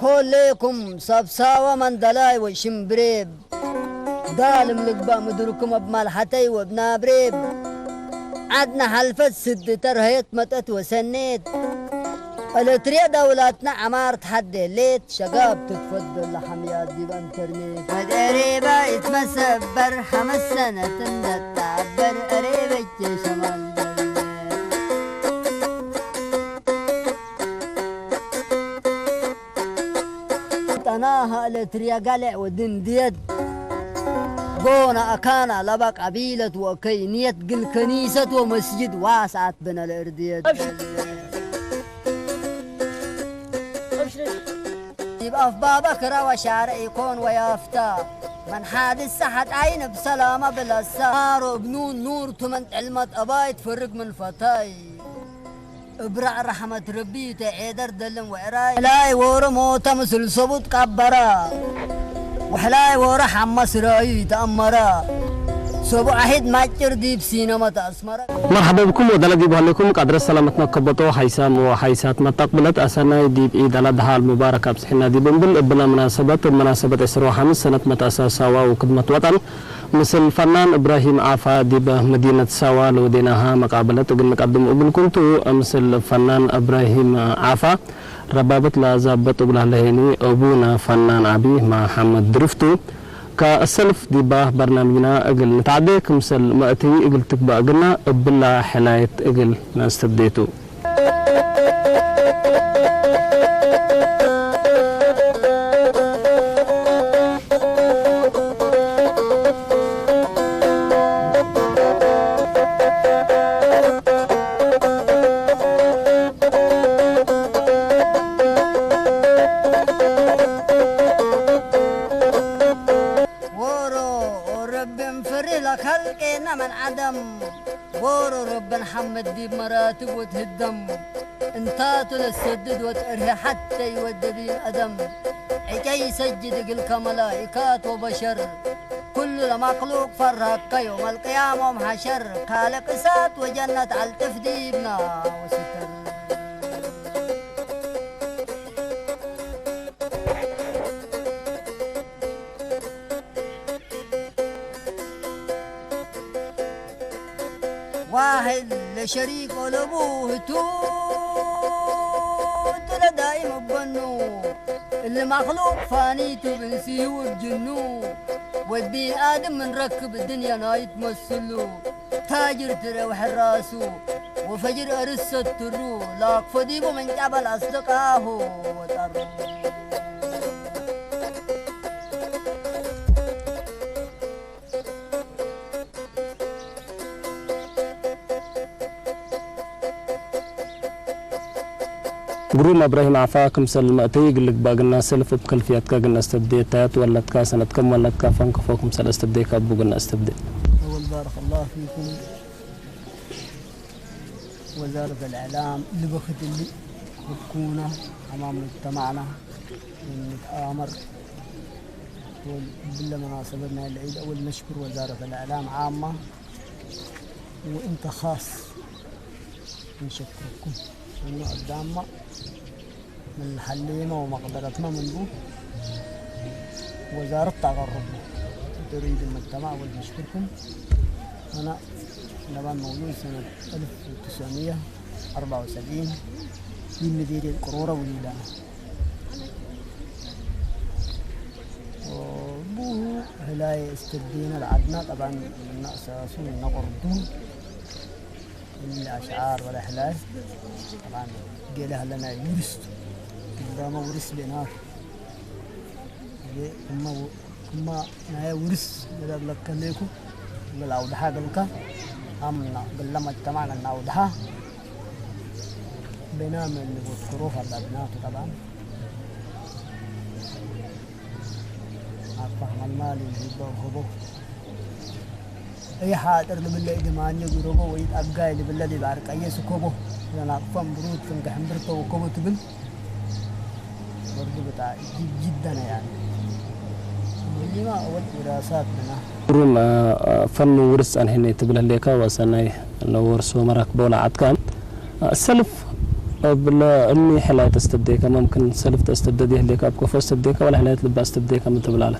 ኮሌኩም ሳብሳዋ መንደላይ ወሽምብሬብ ዳልም ልግባእ ምድርኩም ኣብ ማልሓተይ ወብናብሬብ ዓድና ሓልፈት ስዲ ተርሀየት መጠት ወሰኔት ኤለትርያ ዳውላትና ዓማር ተሓደሌት ሸጋብ ትትፈደላ ሓምያት ዲብ ኢንተርኔት መደሬባ ይትመሰበር ሓመስ ሰነት እንደታበር ሬበቼ ሸማል ጠናሃ ለትርያ ጋልዕ ወድንድየት ጎና ኣካና ለባ ቀቢለት ወከይንየት ግል ከኒሰት ወመስጅድ ዋስዓት ብነ ለእርድየት። ይብ ኣፍ ባባ ክራ ወሻረ ኢኮን ወያፍታ መን ሓድስ ሰሓት ዓይን ብሰላማ ብለሳ ሮ እብ ኑን ኑር ቱመን ጥዕልመት ኣባይ ትፈርግ ምን ፈታይ። እብራእ ረሕመት ረቢ ተዔደር ደልም ወዕራይ ላይ ወሮ ሞተ ምስል ሰቡት ቀበራ ወሕላይ ወሮ ሓማ ስራዩ ይተአመራ ሰቡ ዓሂድ ማጭር ዲብ ሲነማ ተአስመራ። مرحبا بكم ودلدي بهلكم قدر سلامتنا كبطو حيسام وحيسات متقبلت أسناي ديب عيد الأضحى المبارك أبسحنا ديب بل بلا مناسبة مناسبة عشرة وخمس سنة متأسسة وكدمة وطن ምስል ፈናን እብራሂም ዓፋ ዲብ መዲነት ሳዋ ለወዴናሃ መቃበለት እግል ንቀድም እግል ኩንቱ፣ ምስል ፈናን እብራሂም ዓፋ ረባበት ለዛበጥ እግል ሀለሄኒ፣ እቡነ ፈናን ዓቢ መሐመድ ድርፍቱ፣ ከእሰልፍ ዲባ በርናምጅና እግል ንታዕዴ ክምሰል መእትይ እግል ትግባእ እግልና እብላ ሕላየት እግል ነስተብዴቱ። ዎሮ ረብን ፍሪ ለኸልቄና መን ዓደም ዎሮ ረብን ሓመድ ዲብ መራትብ ወትህደም እንታቱ ለሰድድ ወትእርሄ ሓተይ ወደቢን አደም ዕጨይ ሰጅድ እግልከ መላኢካት ወበሸር ኩሉ ለመክሉቅ ፈርሀከ ዮም አልቅያም ወም ሐሸር ካልቅ እሳት ወጀነት አልጥፍ ዲብና ወስተር። ዋሕድ ለሸሪክ ወለቡ ህቱ እቱ ለዳኢም እበኑ እሊ መክሉቅ ፋኒቱ ብእንስዩ እብ ጅኑ ወድ ቢንኣድም ምን ረክብ እድንያ ናይት መስሉ ታጅር ትረው ሕራሱ ወፈጅር እርስ ሰትሩ ላክፎ ዲቡ ምን ጫበል አስደቃሁ ወጠሩ። ግሩም እብራሂም ዓፋ፣ ክምሰል መእተይ እግል ልግባእ ግና ሰልፍ እብ ከልፍያትካ ግና እስተብዴ፣ ታይ ትወለድካ፣ ሰነት ከም ወለድካ፣ ፈንክፎ ክምሰል እስተብዴካ እቡ ግና እስተብዴ። أول بارك الله فيكم وزارة الإعلام لبخت اللي حكونا أمام مجتمعنا ونتآمر. وبالله مناسبتنا العيد أول نشكر وزارة الإعلام عامة وانت خاص نشكركم انه قدامنا من حليمة ومقدرتنا منه وزارة تقربنا تريد المجتمع ونشكركم. أنا لبان مولود سنة ألف وتسعمية أربعة وسبعين من مديرية قرورة وليدانا. وبوه هلاي استدينا العدنا طبعا من أساسه نقردو الأشعار والأحلال طبعا قيلها لنا ورث دام ورث بينات. እማ፣ እማ ናይ ውርስ ገለብለከ ኔኩ፣ ገለ አውድሓ ገልካ፣ አምና ገለ መጅተማዕ ገልና አውድሓ፣ ቤናም እንጎትክሮ ፈላ ብናቱ ጠብዓን። አፋህ መልማል ይህበው ሆቦ። እይ ሓጥር ልብለ እግማንዮ ግሮቦ ወይ ጣጋይ ልብለ ዲብ አርቀየ ስኮቦ ለናቅፈም ብሩት ፍንገ ሕምብርቶ ወኮቦ ትብል ወርድ ብጣ ጅድ ጅደነ ያኒ ሙሂማ አወል ውራሳት ብና። ግሩም፣ አ፣ አ፣ ፈኑ ውርስ ጸንሕኒ ትብል ህሌካ ወሰናይ ለወርሶ መራክቦ ለዓትካ፣ አ፣ ሰልፍ እብለ እኒ ሕላየት እስተብደይከ፣ መምክን ሰልፍተ እስተብደድ የህሌከ፣ ኣብ ኮፎ እስተብደይከ፣ ወላ ሕላየት ልባ እስተብደይከ ምን ትብል ኣለ?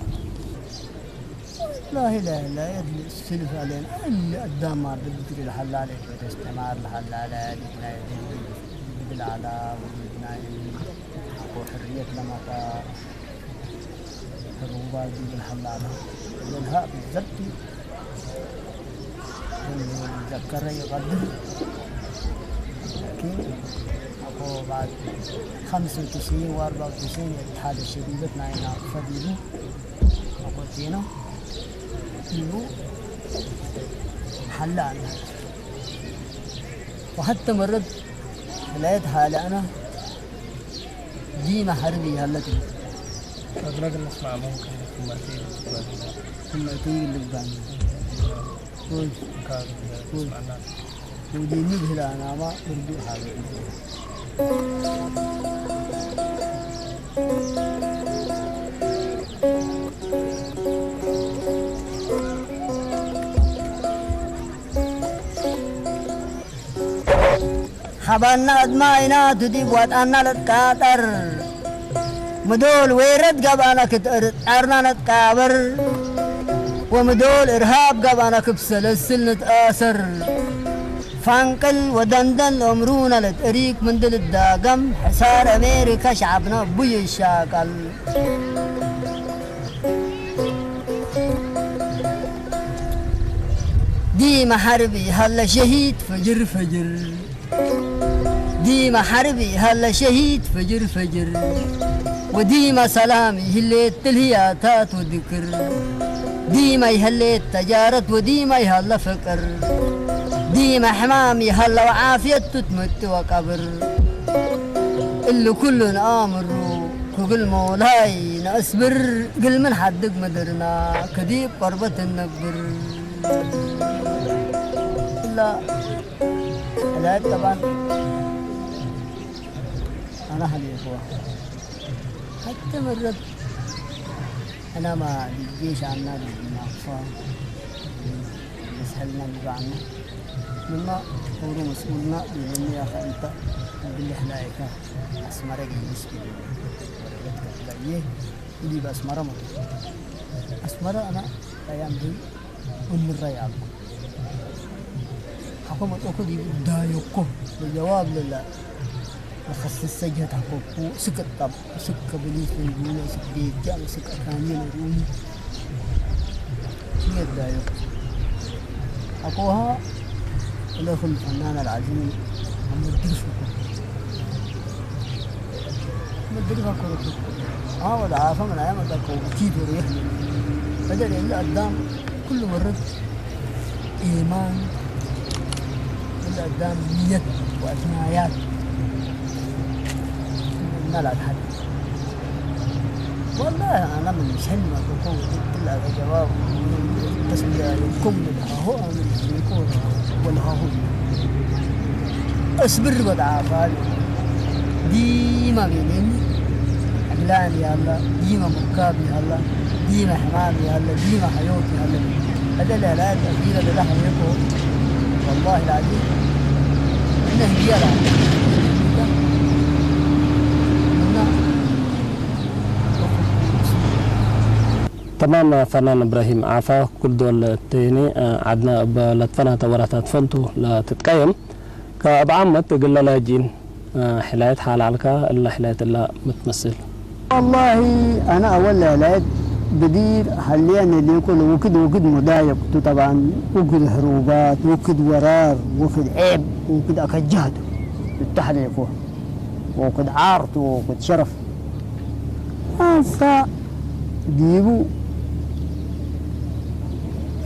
لا إله إلا يد السلف علينا. أن الدمار بالبتر الحلال، يستمر الحلال، يدنا يدين بالعلا، ويدنا يدين حرية لما ተግባር ዝብል ሓላና። እዘን ሃ ብዘቲ ዘከረ ይቐድም። ላኪን ኣኮ ባዕድ ኸምሰ ትስዒን ወኣርባዕ ትስዒን እቲ ሓደ ሸቢበት ናይና ፈዲሉ ኣኮ ቴና ኢሉ ሓላና። وحتى مرات لقيت حالي أنا ديما حربي هلتني. أدرك نسمع ممكن كلمتين لبنان. كلمتين لبنان. كويس. كويس. ودي مذهلة أنا ما برضو حالي. ሓባና ኣድማ ኢና ትዲብ ዋጣና ለትቃጠር። ምዶል ወይረት ጋብኣና ክትእርጣርና ነትቃበር። ወምዶል እርሃብ ጋብኣና ክብሰለስል ንትኣሰር። ፋንቅል ወደንደን ለእምሩና ለትእሪክ ምንድል ዳገም። ሕሳር ኣሜሪካ ሸዓብና ቡይ ይሻቀል። ديما حربي هلا شهيد فجر فجر. ديما حربي هلا شهيد فجر فجر. وديما سلامي هليت تلهياتات وذكر. ديما يهليت تجارت وديما يهلا فقر. ديما حمامي هلا وعافية تتمت وقبر. اللي كلنا آمر ክብል ሞላይ ነእስብር ግል ምን ሓድግ ምድርና ክዲብ ቆርበት እነብር። እላ ሕላየት ጠባን ኣና ሓሊፍዋ። ሓቲ መረት ዕላማ ድጌሽ ኣና ድናፋ። ብስሕልና ብባዕና። ምና ኦሮ መስኡልና ቢለኒ ያኸ እንተ ብልሕ ላይካ ኣስመረ ገይስ ቢለኒ። ወረበት ከፍላዬ ዲብ ኣስመረ መጡ። ኣስመረ ኣና ኣያም ዲ እምረይ ኣልኩ። ሓኮ መጠኮ ዲብ ዳዮኮ በጀዋብ ለላ ለኸስሰ ጀት ሓኮኩ ስቅጣብ። ስከ ብሊስ ወይ ጉነ ስክ ቤጃ ስክ ኣካኒ ነሩኒ። ሽየት ዳዮ። ኣቆሃ ለኹል ፈናን ኣልዓዚም ኣመድርፍ እኮ። ኣመድርፍ ኣኮ ረኩ። ኣዎ ለዓፈ ምን ኣያ መጣቆ ኪድ ወሩ ይህ። ፈደል የለ ኣዳም ኩሉ መርብ إيمان الأقدام نية وأثنايات. ما لا تحد. والله أنا من شن ما تكون إلا جواب. بس يكون هو من يكون ولا هو. أصبر ولا عفال. ديما بيني. ዕብላን ይሃላ፣ ዲማ ምርካብ ይሃላ፣ ዲማ ሕማም ይሃላ፣ ዲማ ሕዮት ይሃላ። هذا لا لا تأثير لا لا حيكو. والله العظيم. إنه هي لا. إنه تمام فنان إبراهيم عفا كل دول تيني عدنا بلتفنا تورثات فنتو لا تتقيم. ካብ ዓመት እግለ ላጅኢን፣ እ፣ ሕላየት ሓላልካ እላ ሕላየት እላ ምትመስል። والله أنا أول لا لا بدير حاليا اللي يكون وكد وكد مضايق تو طبعا وكد حروبات وكد ورار وكد عيب وكد أكجهد التحليف وكد عار وكد شرف. ኣንሳ ዲቡ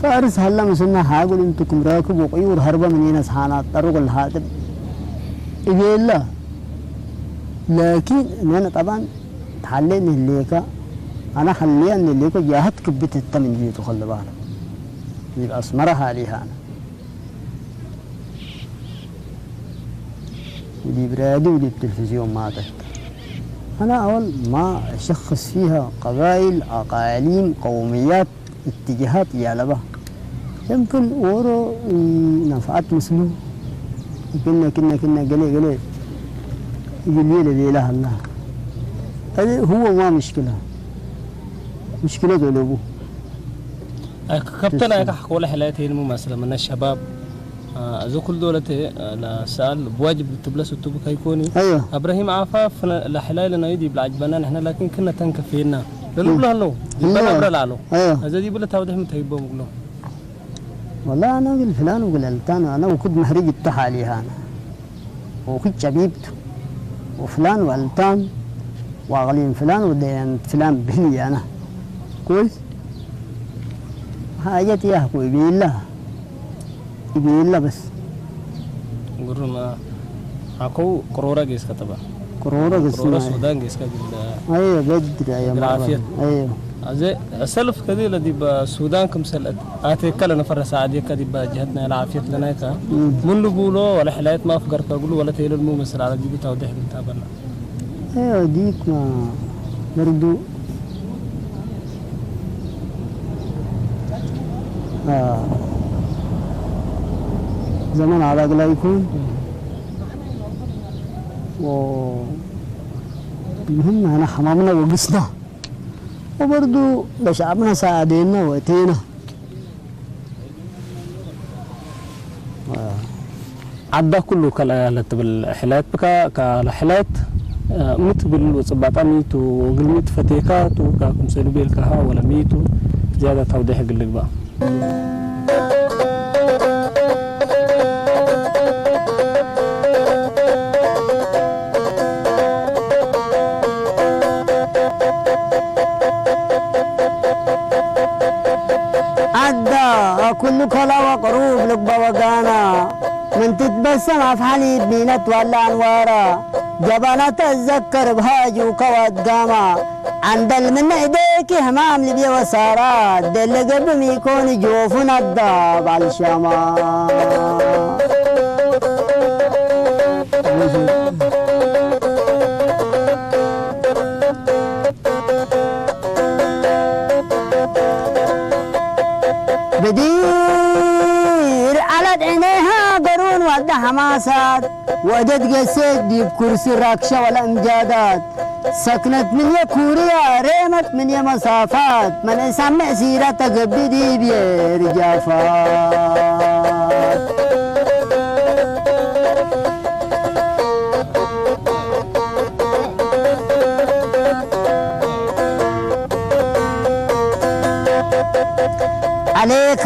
ፋርስ ሃላ ምስና ሓጉል እንቱ ክም ራክብ ወቅዩር ሀርበ ምኒነ ስሓናት ጠሩቅ ለሓጥብ እቤላ። ላኪን ነነ ጠባን ተሓሌ ንህሌከ፣ ኣነ ሓልያ ንህሌኮ ጃህት ክብት ህተ ምን ጂቱ ከልባለ ዲብ ኣስመረ ሃሊሃ ኣነ። ودي برادي ودي التلفزيون ماتت. أنا أول ما أشخص فيها قبائل، أقاليم، قوميات، اتجاهات يا لبا. يمكن ورو نفعت مثله. كنا، كنا، كنا، قلي، قلي. يلي لبيلها الله. هذا هو ما مشكلة. مشكلة له. أي ك-، كابتن، أي كح كل حلاية هي الممثلة من الشباب. آه، إذا كل دولة، آه، لا سأل بواجب تبلس وتبكى يكوني. أيوة. إبراهيم عفاف ن-، لا حلاية لنا يدي بالعجبنا نحن، لكن كنا تنكفينا. لنقول له، يبقى نبرة له. أيوة. إذا دي بلا توضيح متهيبهم له. والله أنا أقول فلان وأقول علتان، أنا وكنت محرج التحالي أنا. وكنت شبيبت. وفلان وعلتان. وأغلين فلان ودين فلان بني أنا. كويس؟ حاجة يا أخوي بيلا. بيلا بس. قرنا. Aku korora geeska taba. Korora geeska. Korora Sudan geeska gilla. Ayo, bedda ya. Grafiyat. Ayo. Aze, self kadi la diba Sudan kum sel ate kala na farra saadi kadi ba jihad na la afiyat lana ka. Mun lu bulo wala hilayat ma afgar ka gulu wala taylo mu masal ala dibi tawdih min tabana. Ayo, dik ma. Berdu. آه. زمن على قلايكم. و المهم أنا حمامنا وقصنا. وبرضو لشعبنا ساعدينا واتينا. آه. ዓዳ ኩሉ ካልኣ ያለ ትብል ሕላየት ብካ ካላ ሕላየት፣ እ፣ ምትብል ወጽባጣ ሚቱ ግልሚት ፈቴካ ቱ ካ ክምሰሉ ቤልካሃ ወለ ሚቱ ዝያዳ ታውዴሕ ግልግባ። ዓዳ ኩሉ ከላ ወቅሩብ ልግባ ወጋና። من تتبسم أفحلي بنينة ولا أنوارا. جبانة تتذكر بهاج وكوات قاما. عند المنة إيديك همام لبي وسارات. دل قلب ميكون جوفنا الداب على الشمال. بدير على عينيها قرون ود حماسات. وجد قسيت ديب كرسي راكشة والأمجادات. سكنت من يا كوريا، ريمت من يا مسافات. من يسمع سيرة تقبي ديب يا رجافات. عليك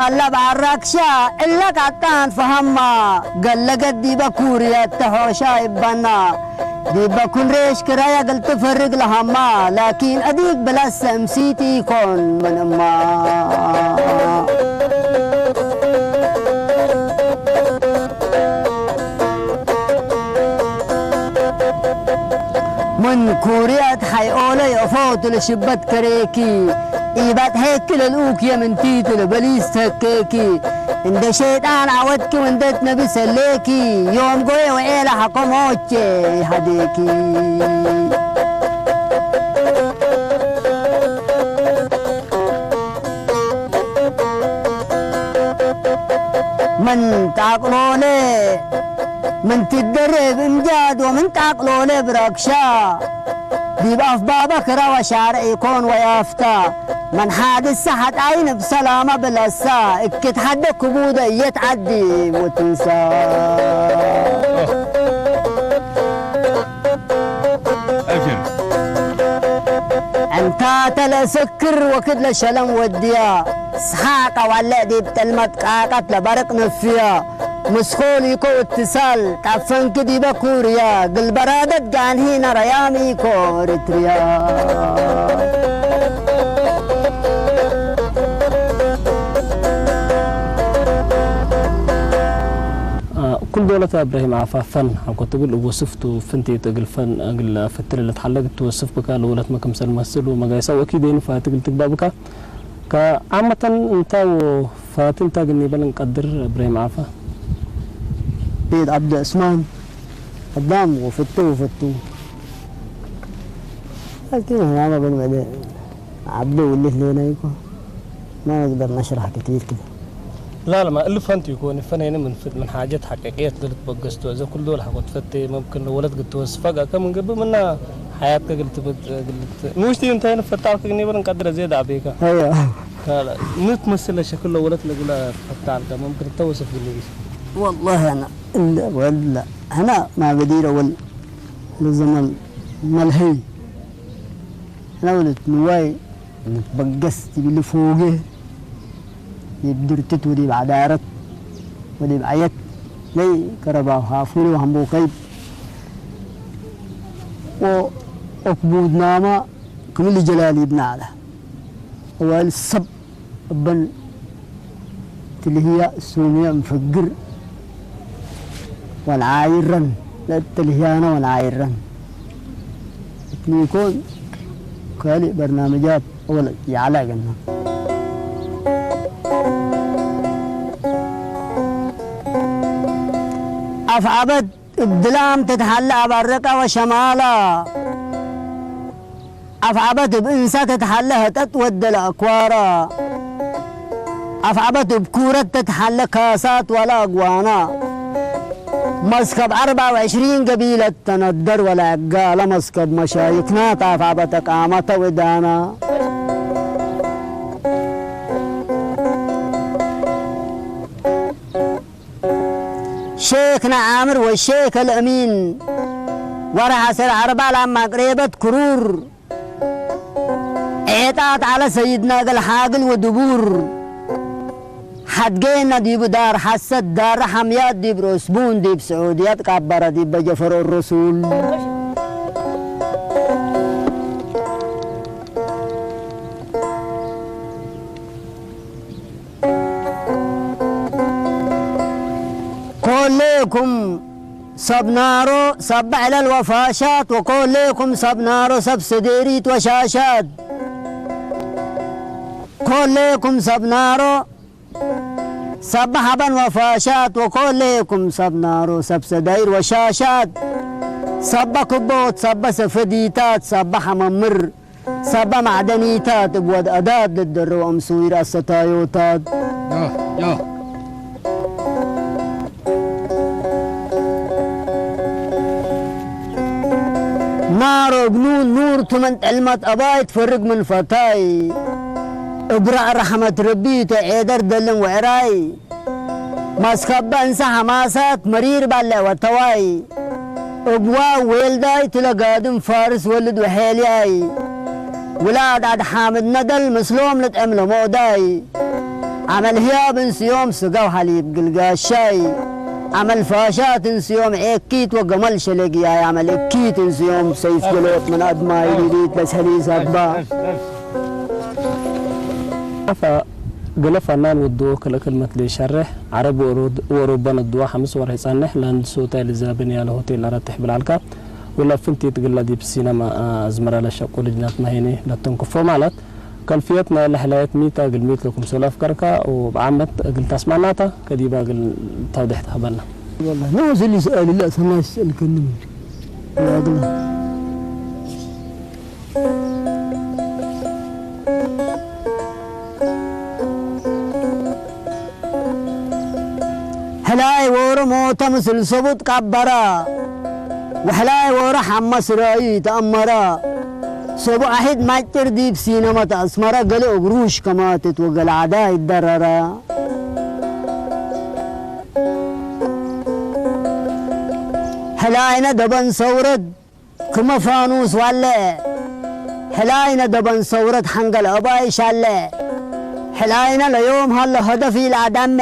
الله بعركشا إلا قطان فهما. قال لك ديبا كوريا تحوشا إبنا. ديبا كن ريش كرايا قلت فرق لهما، لكن أديك بلا سمسيتي كون من أما. من كوريا تحي أولي أفوت لشبت كريكي. إيبات هيك للأوك يا من تيت لبليس تكيكي. እንደ ሸይጣን ዓወትኪ ወንደት ነቢ ሰሌኪ ዮም ጎየ ወኤላ ሓቆሞቼ ሃዴኪ። من ጣቅሎለ من ትደረብ እምጃድ ወምን ጣቅሎለ ብረክሻ ዲብ ኣፍ ባባ ክራ ወሻርዕ ኢኮን ወያፍታ። መን ሓድሳ ሓጣይን እብ ሰላማ ብለሳ፣ እክት ሓደ ክቡደ እየት ዓዲ ወትንሳ። أبشر. ዕንታተ ለእሰክር ወክድ ለሸለም ወድያ፣ ስሓቀ ዋለ ዲብ ጥልመት ቃቀት ለበርቅ ነፍያ። ምስኮል ኢኮ እትሳል ጣፈንክ ዲበ ኩርያ፣ ግልበራደት ጋንሂ ነረያም ኢኮ ኤርትርያ። ኩል ዶለት እብራሂም ዓፋፈን ሓኮ ትብል እብ ወስፍቱ ፍንቲት እግል ፈን እግል ፈትል ለትሓለግ ትወስፍ ብካ ለወለት መክምሰል መስል ወመጋይሳ ወኪዴን ፋትግል ትግባ ብካ። ከዓመተን እንታ ወፋቲ እንታ ግን ይበል እንቀድር እብራሂም ዓፋ። سيد عبد العثمان قدام وفتو وفتو. لكن هنا ما بين بعدين عبده وليه لينا يكو. ما نقدر نشرح كتير كده. لا لا، ما ألف أنت يكون فنين من فت-، من حاجات حقيقية للتبقستو. إذا كل دول حقوق تفتي، ممكن لو ولد قلت وصفة كم من قبل منا حياتك قلت بت-، قلت مش تي أنت هنا فتار كني برن قدر زيد عليك. ايوه. لا لا، ما تمثل شكل لو ولد لقلا فتار كم ممكن توصف بالنبي. والله انا الا ولا انا ما بدير اول لزمن ملهي. انا ولد نواي بقست بالفوقه يبدرتت ودي بعدارت ودي بعيت لي كربا وحافوري وحمبو كيب و أكبود ناما كمل جلالي بن على وال سب بن تلهي سومي مفقر والعايرن لا تلهيانا والعايرن اتنيكون كالي برنامجات ولا يعلى قلنا أفعبد እብ ድላም ተትሓለ ኣብ ኣረቃ ወሸማላ፣ ኣፍዓበት እብ እንሳ ተትሓለ ህጠጥ ወደለ ኣክዋራ፣ ኣፍዓበት እብ ኩረት ተትሓለ ካሳት ዋላ ኣግዋና፣ መስከብ ዓርባ ወዕሽሪን ገቢለት ተነደር ወላ ዕጋለ መስከብ መሻይክና ታፍዓበት ኣቃመተ ወዳና። ሼክና ዓምር ወሼክ አልአሚን ወርሐ ሰር ዐርባ ላማ ቅሬበት ክሩር ዔጣት ዐለ ሰይድና እግል ሓግል ወድቡር ሐድጌና ዲቡ ዳር ሐሰት ዳር ሐምያት ዲብ ሮስቡን ዲብ ስዑድያት ቃበረ ዲብ በጀፈሮ ረሱል። ኮሌኩም ሰብ ናሮ ሰብ ዕለል ወፋሻት ወኮሌኩም ሰብ ናሮ ሰብ ስዴሪት ወሻሻት ኮሌኩም ሰብ ናሮ ሰብ ሐበን ወፋሻት ወኮሌኩም ሰብ ናሮ ሰብ ሰዳይር ወሻሻት ሰበ ክቦት ሰበ ሰፈዲታት ሰበ ሐመምር ሰባ ማዕደኒታት እብ ወድ ኣዳድ ልደረው ኣምስዊር ኣሰታዮታት። ናሮ እግኑ ኑር ቱ ምን ጥልመት ኣባይ ትፈርግ ምን ፈታይ እብራእ ረሕመት ረቢ ተዔደር ደልን ወዕራይ ማስከበ እንሰ ሐማሳት መሪር ባለ ወተዋይ እግዋ ዌልዳይ ትለጋድም ፋርስ ወልድ ወሔልያይ ውላድ ኣድ ሓምድ ነደል ምስሎም ልጥዕም ለሞዳይ ዓመል ህያብ እንስዮም ስጋው ሐሊብ ግልጋሻይ ዓመል ፋሻት እንስዮም ዔኪት ወገመል ሸለግያይ ዓመል እኪት እንስዮም ሰይፍ ገሎት ምን ኣድማይ ሊሊት ለሰሊስ ኣግባ አፋ ገለ ፋናን ወድዎ ክልእ ክልመት ለይሸርሕ፣ ዐረብ ወሮድ-፣ ወሮበ ነድዋ ሐምስ ወርሕ ጸንሕ ለአንድ ሶታይ ልዛብን ያለ ሆቴል ለረትሕ ብላልካ፣ ወለ ፍንቲት ግላ ዲብ ሲነማ አዝመራ ለሸቁ ልጅናት ማሄኒ ለተንክፎ ማለት፣ ከልፍየት ናይ ለሕላየት ሚት እግል ሚት ለኩምሰሎ አፍከርካ፣ ወብዓመት እግል ታስማናታ፣ ከዲባ እግል ታውድሕ ተህበና። والله نوز اللي سأل الله سما يسأل كنم يا أغلى ሕላይ ወሮ ሞተ ምስል ሰቡት ቀበራ ወሕላይ ወሮ ሐመ ስራዩ ተአመራ ሰቡ አሒድ ማጭር ዲብ ሲነመት አስመራ ገለ እግሩሽ ከማትት ወገለ ዐዳ ይደረራ ሕላይነ ደበን ሰውረድ ክመ ፋኑስ ዋለ ሕላይነ ደበን ሰውረት ሐንገል አባይ ሻለ ሕላይነ ለዮም ሀለ ሀደፍ ኢለአዳመ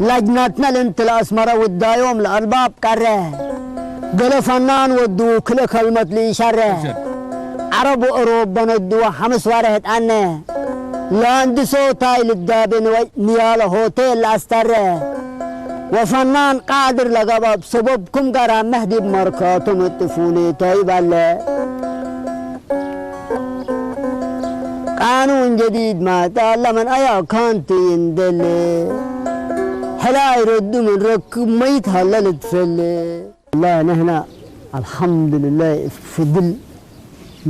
ለጅነትነ ልንት ለአስመረ ውዳዮም ለአልባብ ቀረ ገለ ፈናን ወዱ ክልእ ከልመት ልኢሸረ ዐረብ ወእሮብ በነድወ ሐምስ ዋርሕ ጣነ ለአንድሶ ታይ ልዳቤ ንወ ንያለ ሆቴል ለአስተረ ወፈናን ቃድር ለገባብ ሰበብ ክም ገራመህ ዲብ መርካቶም እጥፉሌ ታይ ባለ ቃኑን ጀዲድ ማጣ ለመን አያ ካንቲ እንደለ ሕላይ ረዱ ምን ረክብ መይት ሀለ ልትፈለ والله نحن الحمد لله في ظل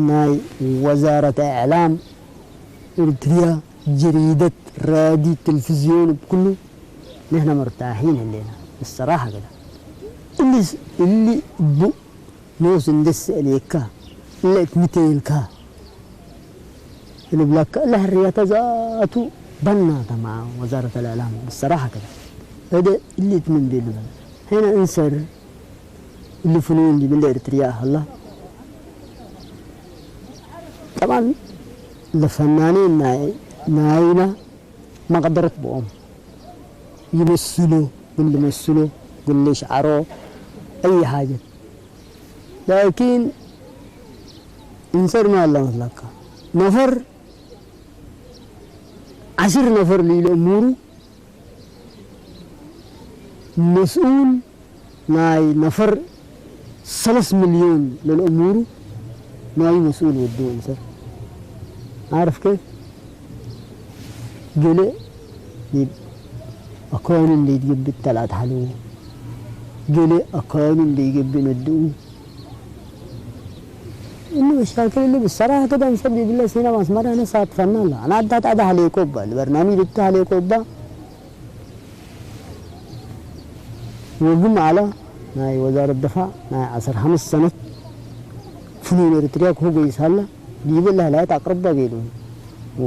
ناي وزارة إعلام إريتريا جريدة ራዲ፣ ቴሌቪዝዮን፣ ብኩሉ ንሕና መርታሒን ህሌና። ብሰራሓ ገለ እልስ እሊ እቡ ኖስ እንደስ እልየካ እለ እትምተየልካ እልብላካ እለ ሕርያታ ዝኣቱ ባና ተማ ወዛረት ኣልእዕላም ብሰራሓ ገለ እደ እሊ እትምን ቤሉ በለ ሄና እንሰር እሊ ፍኑን ዲብል ኤርትርያ ኣላ። ጠብዓን ለፈናኔ ናይ ናይና መቅደረት ብኦም ይመስሉ ግን ልመስሉ ግን ልሽዓሮ ኣይ ሓጀት ላኪን እንሰር ማ ኣላ መስለካ ነፈር ዓስር ነፈር ልኢሎ እሙሩ መስኡል ናይ ነፈር ሰለስ ሚልዮን ለልእሙሩ ናይ መስኡል ወዲ ወንሰር ዓርፍ ከይፍ ገለ ዲብ ኣካኑ እንደይትገብእ ተላእት ሓለዎ ገለ ኣካኑ እንደይገብእ ነድኡ እኒ መሻክል እሊ ብሰራህ ክደን ሰብ ይብለ ሲና ማስመራ ነሳትፈና ኣላ ኣና ኣዳት ኣዳ ሓለየኮ እባ ልበርናሚ ልታ ሓለየኮ እባ ወግም ኣላ ናይ ወዛረት ደፋዕ ናይ ዓሰርተ ሓሙሽተ ሰነት ፍኑን ኤርትርያ ክህጎ ይሳላ ዲበላ ህላየት ኣቅርባ ቤሉ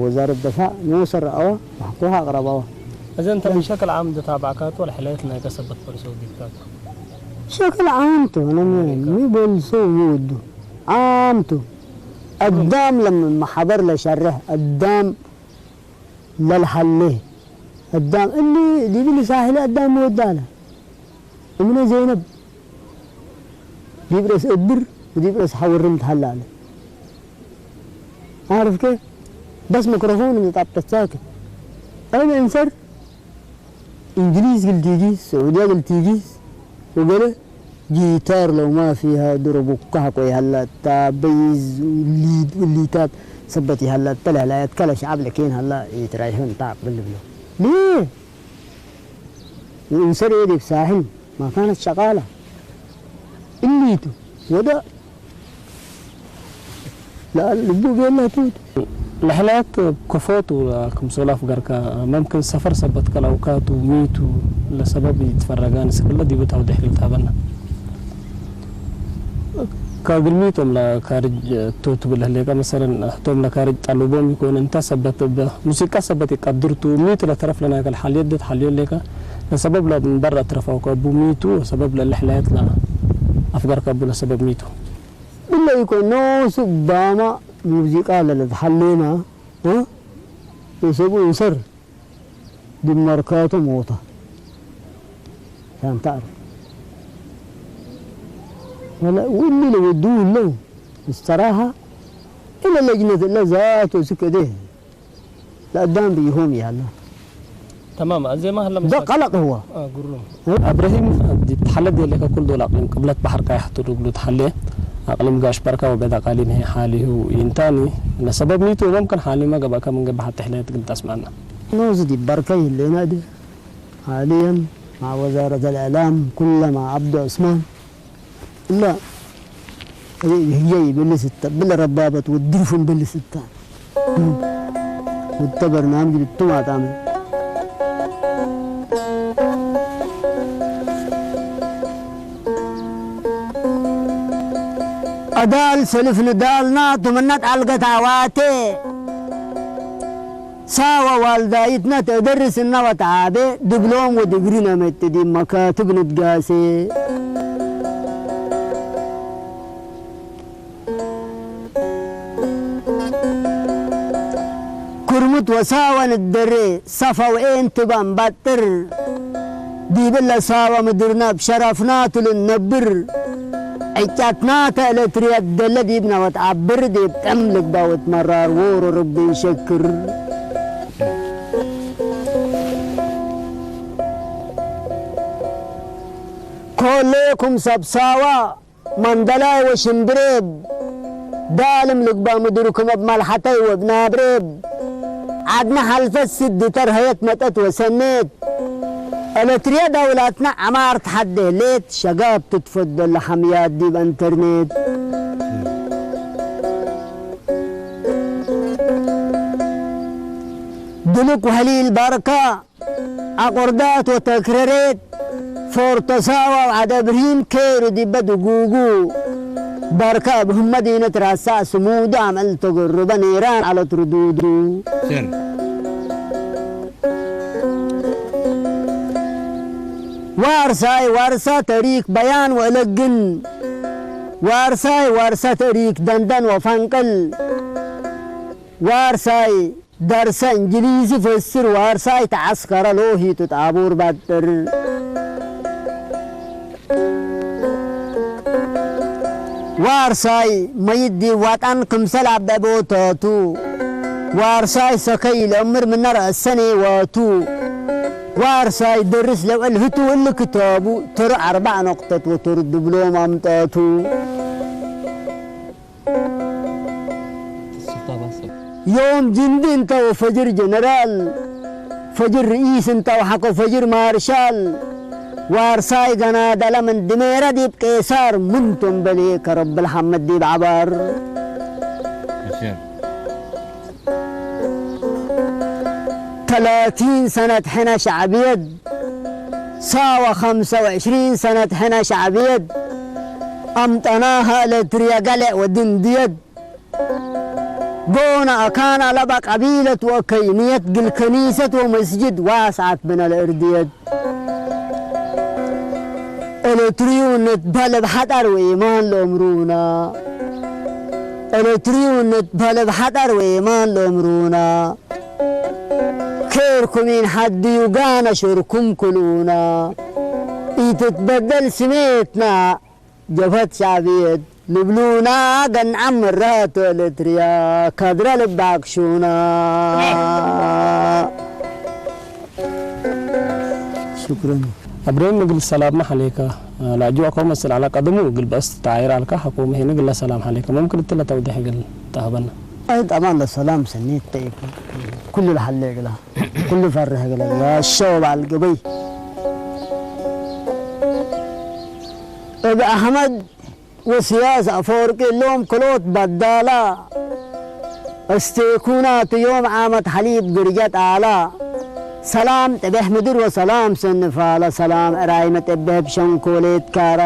ወዛረት ደፋዕ ንወሰር ኣዋ ማሕኮሃ ኣቅረባዋ እዘን ተን ሸክል ዓም ዝታባዕካቶ ልሕላየት ናይ ከሰበት ፖሊስ ወጊድካቶ ሸክል ዓምቶ ነሚ በልሶ ምወዱ ዓምቶ ኣዳም ለምን ማሕበር ለሸርሕ ኣዳም ለልሓሌ ኣዳም እሊ ዲብል ሳሕሊ ኣዳም ወዳለ እምነ ዘይነብ ዲብረስ እብር ዲብረስ ሓወርም ትሃላለ ዓርፍከ በስ መክሮፎን እንጣብጠት ሳክት ኣነ እንሰር እንግሊዝ ግልቲጊስ ስዑድያ ግልቲጊስ ወገለ ጊታር ለው ማፊ ሃ ድሮ ቡካ ሓቆይ ሃላታ በይዝ ሊድ ውሊታት ሰበት ይሃላታ ለህላያት ከለ ሸዓብ ለኬን ሃላ ይትራይሆን ታቅ ብልብሎ ሊ እንሰር የዲብ ሳሕል ማካነት ሸቃላ እሊቱ ወደ ልቡ ቤላ ቱት ልሕላያት ክፎቱ ክምሰሉ ኣፍገርካ መምክን ሰፈር ሰበት ከላውካቱ ሚቱ ለሰበብ ይትፈረጋ ንስክለ ዲቡ ታውድሕ ልታበና ከግልሚቶም ለካርጅ ቶቱ ብለህ ሌካ መሰለን ህቶም ለካርጅ ጠልቦም ይኮን እንተ ሰበት ሙዚቃ ሰበት ይቀድርቱ ሚቱ ለተረፍ ለናይከል ሓልየት ደት ሓልዮ ሌካ ለሰበብ ለበር ኣትረፋው ከቡ ሚቱ ሰበብ ለልሕላየት ለኣፍገር ከቡ ለሰበብ ሚቱ ብለ ይኮን ኖሱ ባማ ሙዚቃ ለለትሓሌማ የሰቡ እንሰር ዲብ መርካቶ ሞታ ሻንታ ኣርፍ ወላ ውሉ ለወዱ ለው استراحة إلى لجنة إلا ذاته سكده لقدام بيهم يلا تمام زي ما هلا ده قلق هو قرلهم ኣብረሂም ተሓለ ደለካ ኩል ዶል ኣቅሊም ቅብለት ባሕር ቃይሕ ትድብሉ ተሓለ ኣቅሊም ጋሽ በርካ ወበዳ ቃሊም ሄ ሓሊሁ ይንታኒ ለሰበብ ሚቱ ወምክን ሓሊማ ገባካ ምን ገባ ሓቲ ሕለየት ግልጣስ ማና نوز دي بركة اللي نادي حاليا مع وزارة الإعلام كلما عبد عثمان لا هي يبلس التبل ربابة والدرف مبلس التان والتبرنامج بالتمع تعمل ኣዳል ሰልፍ ንዳልና ትምነት ኣልገት ኣዋቴ ሳዋ ዋልዳይትነ ተደርስ እናወት ዓቤ ድብሎም ወድግሪ ነመት ዲብ መካትብ ንትጋሴ ኩርሙት ወሳዋ ንደሬ ሳፋ ወኤን ትባን ባጥር ዲብለ ሳዋ ምድርና ብሸራፍናቱ ልነብር ዕጫትና ተእለትርያት ደለ ዲብና ወትዓብር ዲብ ጠም ልግባ ወትመራር ዎሮ ረቢ ይሸክር ኮሌኩም ሰብ ሳዋ ማንደላይ ወሽምብሬብ ዳልም ልግባ ምድርኩም እብ ማልሓተይ ወብ ናብሬብ ዓድና ሓልፈት ስዲ ተርሀየት መጠት ወሰኔት ኤለትርያ ዳውላትና ዓማር ተሓደ ሌት ሸጋብ ትትፈዶ ለሓምያት ዲብ ኣንተርኔት ትልክ ውሕሊል ባርካ፣ ኣቑርዳት ወተክረሬት፣ ፎርቶ ሳዋ ወዓደ ብርሂን ኬሩ ዲበ ድጉጉ፣ ባርካ እብ ህመዲነት ራሳ ስሙዱ ኣምዕል ተገርበ ኔራን ዓለት ርዱዱ። ዋርሳይ ዋርሳ ተሪክ በያን ወእለግን፣ ዋርሳይ ዋርሳ ተሪክ ደንደን ወፈንቅል፣ ዋርሳይ ደርሰ እንግሊዝ ይፈስር፣ ዋርሳይ ተዓስከረ ሎሂቱ ጣቡር ባጥር። ዋርሳይ መይዲ ዋጣን ክምሰል ኣበቦተቱ፣ ዋርሳይ ሰከይ ለምር ምነ ረእሰኔ ወቱ፣ ዋርሳይ ድርስ ለውዕል ህቱ እሊ ክተቡ፣ ትር ኣርባዕ ነቁጠት ወትር ድብሎም ኣምጠቱ። ዮም ጅንዲ እንተ ወፈጅር ጀነራል፣ ፈጅር ርኢስ እንተ ወሓኮ ፈጅር ማርሻል፣ ዋርሳይ ገናደለ ምን ድሜረ ዲብ ቄሳር፣ ምን ቶም በሌ ከረብል ሐመድ ዲብ ዓባር። ተላቲን ሰነት ሕነ ሸዕብየት፣ ሳወ ኸምሰ ወዕሽሪን ሰነት ሕነ ሸዕብየት፣ ኣምጠናሃ ለትርየ ገሌዕ ወድንድየት፣ ጎነ ኣካን ኣለባ ቀቢለት ወከይንየት፣ ግል ከኒሰት ወመስጅድ ዋስዓት ብነ ለእርድየት። ኤለትርዩ ንትበል እብ ሐጠር ወኢማን ለእምሩና፣ ኤለትርዩ ንትበል እብ ሐጠር ወኢማን ለእምሩና፣ ኬርኩም ኢንሐድዩ ጋነ ሾርኩም ክልኡና፣ ኢትትበደል ስሜትና ጀብሀት ሸዕብየት ልብሉና፣ ገንዓም ምረት ኤለትርያ ካድረ ልባክሹና። ሽክረን። እብራሂም እግል ሰላም ሐሌከ። ለአጅዋእ ከው መስል ዐለ ቀድሙ እግል በእስ ትተዓይር ዐልከ ሐቆ መሄን እግለ ሰላም ሐሌከ። መምክን እትለ ተውዲሕ እግል ተሀበነ። አይ ጠማን ለሰላም ሰኒት ጠይቅ። ኩሉ ለሐሌ እግላ። ኩሉ ፈርህ እግለ። ያሸው በዐል ገበይ። እብ አሕመድ ወስያስ አፈወርቂ እሎም ክሎት በዳላ፣ እስቴኩናት ዮም ዓመት ሐሊብ ግርጀት አላ፣ ሰላም ጥቤሕ ምድር ወሰላም ሰንፋላ፣ ሰላም ዕራይ መጠበብ ሸንኮሌት ካራ።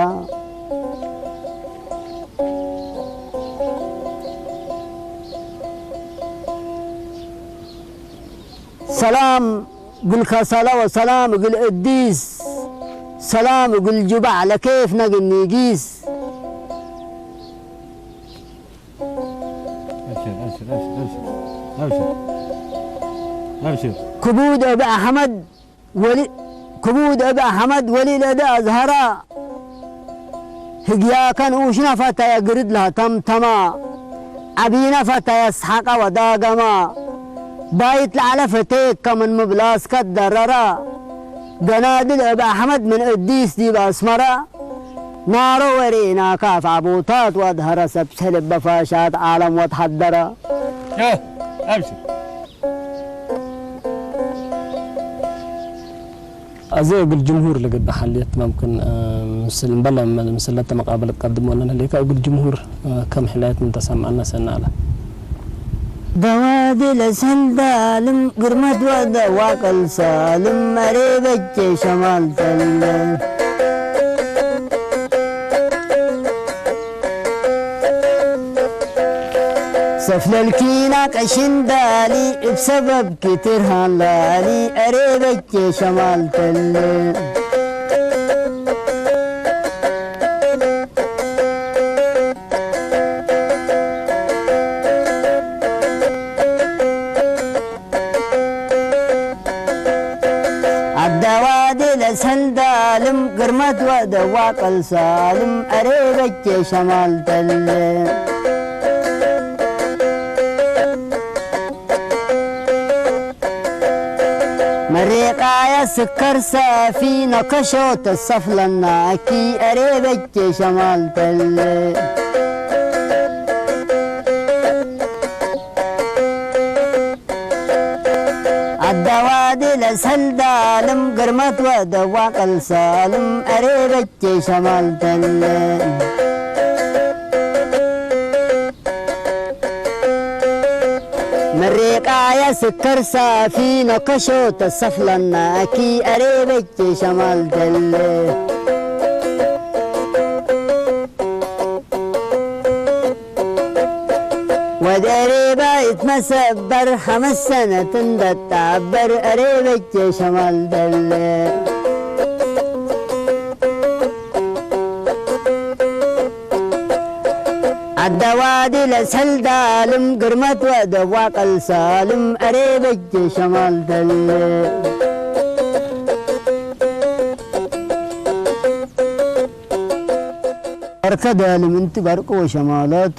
ሰላም እግል ከሰላ ወሰላም እግል እዲስ፣ ሰላም እግል ጁባዕ ለኬፍ ነግኒጊስ። أبشر، أبشر، أبشر، أبشر. أبشر. أبشر. ክቡድ እብ አሕመድ ወሊ፣ ክቡድ እብ አሕመድ ወሊ ለእደ አዝሀራ። ህግያከ ንኡሽነ ፈተየ ግርድ ለሀተምተማ፣ ዐቢነ ፈተየ አስሐቀ ወዳገማ፣ ባይት ለዐለ ፈቴከ ምን ምብላስከ ደረራ፣ ገናድል እብ አሕመድ ምን እዲስ ዲብ አስመረ፣ ናሮ ወሬናከ አፍ አቦታት ወአድሀረ፣ ሰብሰ ልበ ፋሻት ዓለም ወትሐደረ። ዮ፣ አብሽር። አዜ እግል ጅምሁር ልግበእ ሐልየት መምክን፣ እ፣ ምስል እምበለ መ-፣ ምስል ለተ መቃበል ቀድም ወለን ህሌከ እግል ጅምሁር፣ እ፣ ከም ሕላየት ምን ተሰምዐነ ሰነ አለ። ደዋዲ ለሰልዳልም ግርመት ወደ ዋቀል ሳልም መሬ በቼ ሸማል ተለ። ሰፍለልኪና ቀሽን ዳሊ እብ ሰበብ ክትር ሃላሊ፣ አሬ በቼ ሸማል ተለ። አዳዋዴ ለሰልዳልም ግርመት ወደዋ ቀልሳልም፣ አሬ በቼ ሸማል ተለ። መሬቃየ ስከር ሳፊ ነከሾ ተሰፍለና አኪ፣ አሬ በቼ ሸማል ተለ። አዳዋዲ ለሰልዳልም ግርመት ወደዋ ቀልሳልም፣ አሬ በቼ ሸማል ተለ። መሬቃ ኣያ ስከር ሳፊ ነከሾ ተሰፍለና ኣኪ ኣሬበች ሸማል ደለ። ወደ ሬባ ይትመሰበር ሐመስ ሰነት እንደጣበር ሬበች ሸማል ደለ። ዓዳዋዲ ለሰልዳልም ግርመት ወደብ ዋቀል ሳልም ሬበች ሸማል ደለ። በርከ ዳልም እንቲ በርቅ ወሸማላቱ፣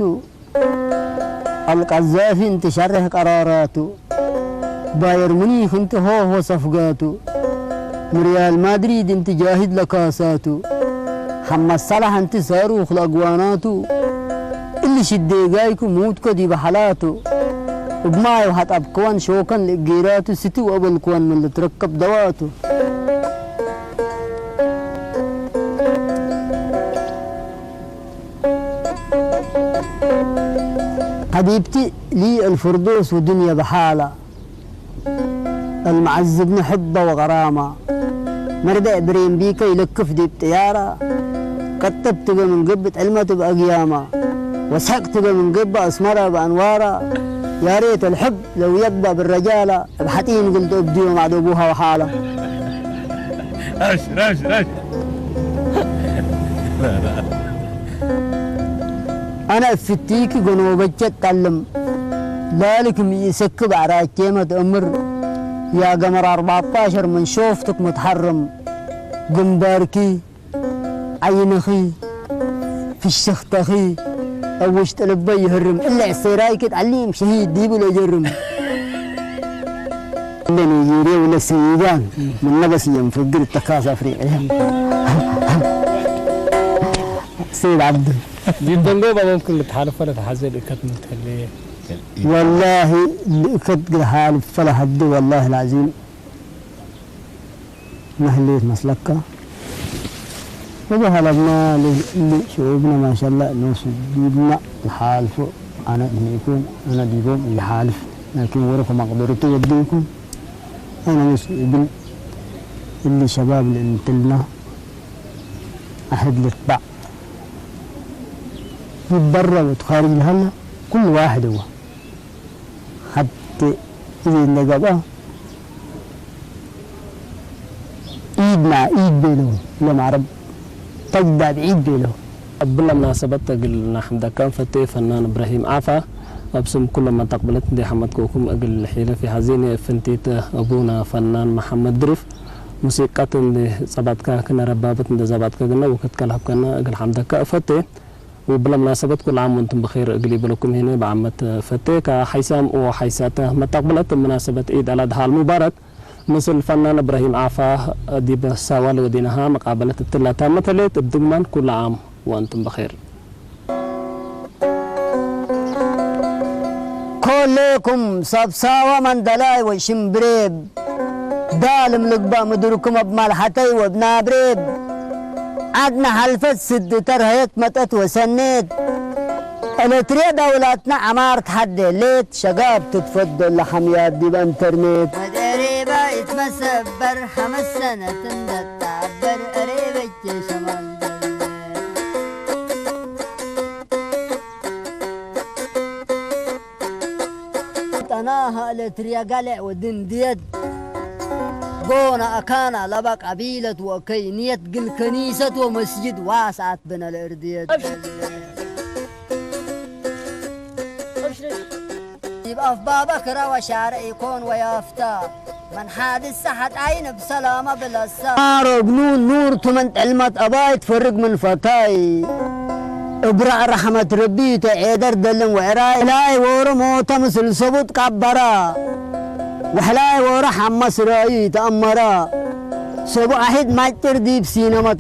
አልቃዛፊ እንቲ ሸርሕ ቀራራቱ፣ ባየር ሙኒክ እንቲ ሆሆ ሰፍጋቱ፣ ንሪያል ማድሪድ እንቲ ጃሂድ ለካሳቱ፣ ሐማድ ሰላሕ እንቲ ሳሩኽ ለአግዋናቱ፣ እሊ ሽዴ ጋይኩ ሙትኮ ዲበ ሐላቱ፣ እብ ማይ ወሐጣብክወን ሾከን ለእጌራቱ፣ ስቲ ወአበልክወን ምን ልትረከብ ደዋቱ። ሐቢብቲ ሊ አልፍርዶስ ወዱንያ በሓላ፣ አልመዓዝብኒ ሕባ ወቀራማ፣ መርበዕ ብሬን ቢከ ይለክፍ ዲብ ጥያራ፣ ቀጥብ ትበ ምን ገብእ ጥዕልመት እብ አግያማ፣ ወሰሕቅ ትበ ምን ገብእ አስመራ በአንዋራ፣ ያሬት አልሕብ ለው የግባእ ብረጃላ፣ እብ ሐጢን ግልጦ እብድዮም አደቡሃ ወሓላ። ራሽ፣ ራሽ፣ ራሽ። አነ እፍቲኪ ገኖበቸ ጠልም፣ ላልክ ምኢሰክ በዕራቼመ ትእምር፣ ያ ገመር አርባዕታሸር ምን ሾፍትክ ምትሐርም፣ ግንባርኪ ዓይንኺ፣ ፍሽኽተኺ፣ ኣብ ውሽጢ ልበይ ይህርም። እለ ዕሴራይኪ ጠሊም ሸሂድ ዲቡ ለጀርም። እለ ኒጀርያ ወለ ሰይዳን፣ ምን ነበስ የንፈግር ተካሳ ፍሪቅ። ሰይድ ዓብዱ። ዲብ ደንጎባ መምክን ልትሓልፎ ለተሓዘ ልእከት ምን ትህሌ? ወላሂ ልእከት ግልሓልፍ ፈለሐዲ ወላሂ ልዓዚም። መህሌት መስለካ። እዚ ሀለብና ል-፣ ል-፣ ሽዑብና ማሻላ እነሱ ዲብና ይሓልፉ። ኣነ ድሚእኩም፣ ኣነ ዲቦም ይሓልፍ። ላኪን ወረ ከማቅደርቱ ወዲእኩም። ኣነ ምስ እብል እሊ ሸባብ ልእንትልና ኣሕድ ልትባዕ ይበረ ወትኻርጅ ልሃላ ኩሉ ዋሕድ እዋ። ሐቲ እዚ እንደገባ ኢድና ኢድ ቤለው ለማረብ ተጅዳድ ኢድ ቤለው። እብለ ምናሰበት እግል ናሕምደካ እንፈቴ ፈናን እብራሂም ዓፋ፣ እብ ስም ኩሎም መተቅብለት እንዴ ሐመድኮኩም እግል ሒለፊ ሐዚን ፍንቲት እቡነ ፈናን መሐመድ ድሪፍ ሙሲቀት እንዴ ጸባጥካ ክነ ረባብት እንዴ ዘባጥካ ግነ ውክት ከልሀብከነ እግል ሐምደካ እፈቴ። ወብለ ምናሰበት ኩሉ ዓም ወንቱም ብኼር እግል ይብለኩም ሄነ በዓመት ፈቴ ከሓይሳም ወሓይሳተ መጣቅብለት ምናሰበት ዒድ አልአድሓ አልሙባረክ ምስል ፈናን እብራሂም ዓፋ ዲብ ሳዋ ለወዴናሃ መቃበለት እትላታ መተሌት እብ ድግማን ኩሉ ዓም ወንቱም ብኼር። ኮሌኩም ሰብ ሳዋ መንደላይ ወሽምብሬብ ዳልም ልግባእ ምድርኩም እብ ማልሐተይ ወእብ ናብሬብ። ዐድነ ሐልፈት ስድ ተርሀየት መጠት ወሰኔት። ኤለትርየ ደውላትና ዐማር ተሐዴ ሌት ሸጋብ ትትፈዶ ለሐምያት ዲብ አንተርኔት። ወደሬባ ኢትመሰበር ሐመስ ሰነት እንደጣበር እሬበቼ ሸማል ጠናሃ ለትርየጋሌዕ ወድንድየት ጎነ አካና ለበ ቀቢለት ወእከይንየት ግል ከኒሰት ወመስጅድ ዋስአት ብነ ለእርድየት። ዲብ አፍባበ ክረ ወሻርዕ ኢኮን ወያፍታ። መን ሓድሰ ሐጣይን እብ ሰላመ ብለሰ። ማሮግ ኑን ኑር ቱ ምን ጥልመት አባይ ትፈርግ ምን ፈታይ። እብራእ ረሕመት ረቢ ተ ዔደር ደልም ወዕራይ። ላይ ዎሮ ሞተ ምስል ሰቡት ቀበራ። ወሕላይ ዎሮ ሐመ ስራይ ተአመራ። ሰቡ አሒድ ማጭር ዲብ ሲነመት